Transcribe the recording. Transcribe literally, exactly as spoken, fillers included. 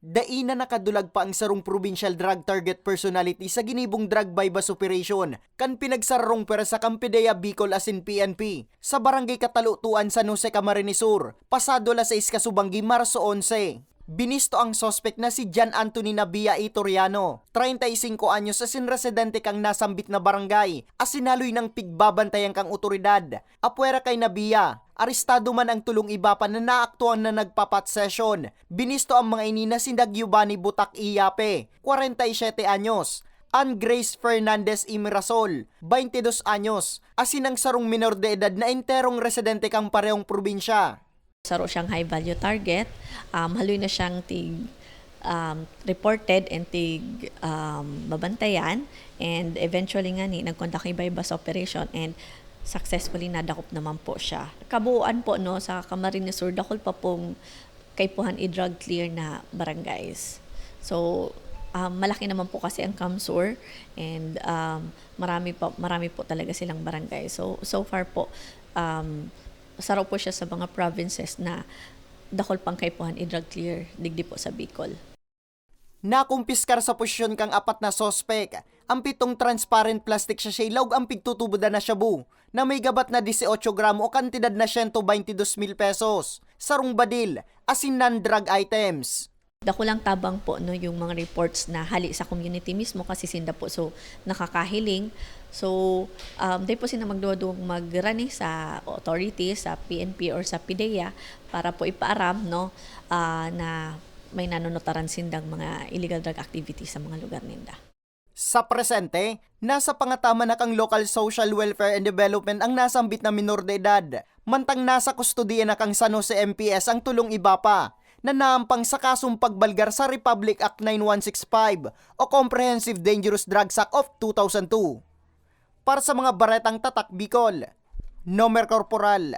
Dai na nakadulag pa ang sarong provincial drug target personality sa ginibong drug buy-bust operation kan pinagsararong pwersa kan PDEA Bicol asin P N P sa barangay Katalutuan, San Jose, Camarines Sur, pasado alas sais kasubanggi, Marso onse. Binisto ang suspek na si John Anthony Nabia Itoriano, treinta y cinco anyos, asin residente kan nasambit na barangay, asin haloy nang pigbabantayan kan otoridad. Apwera kay Nabia, arestado man ang tolong iba pa na naaktuhan na nagpa-pot session. Binisto ang mga ini na sinda Giovanni Butak Iyape, kwarenta y siyete anyos, Ann Grace Fernandez Imirasol, baintidos anyos, asin ang sarong minor de edad na enterong residente kan parehong probinsya. Saro siyang high value target, um, haloy na siyang tig, um, reported and tig, um, babantayan, and eventually ngani nag-conduct ng buy-bust operation and successfully nadakop naman po siya. Kabuuan po, no, sa Camarines Sur, dakul pa pong kaipuhan i-drug clear na barangays. So, um, malaki naman po kasi ang CamSur, and, um, marami pa, marami po talaga silang barangay. So, so far po, um, saro po siya sa mga provinces na dakul pang kaipuhan i-drug clear digdi po sa Bicol. Nakumpiskar sa posisyon kang apat na suspek ang pitong transparent plastic sachet laog ang pigtutubodan na shabu na may gabat na dieciocho gramo o kantidad na siyento baintidos mil pesos, sarong badil, asin non-drug items. Dakulang tabang po, no, yung mga reports na hali sa community mismo kasi sinda po so nakakahiling. So, um, dai po sinda magduwa-duwang magrani sa authorities, sa P N P or sa PDEA para po ipaaram, no, ah, na may nanunutaran sindang mga illegal drug activity sa mga lugar ninda. Sa presente, nasa pangataman na kang Local Social Welfare and Development ang nasambit na minor de edad, mantang nasa kustodiya na kang San Jose M P S ang tolong iba pa na naampang sa kasong pagbalgar sa Republic Act nine one six five o Comprehensive Dangerous Drugs Act of two thousand two. Para sa mga baretang Tatak Bicol, Nomer Corporal,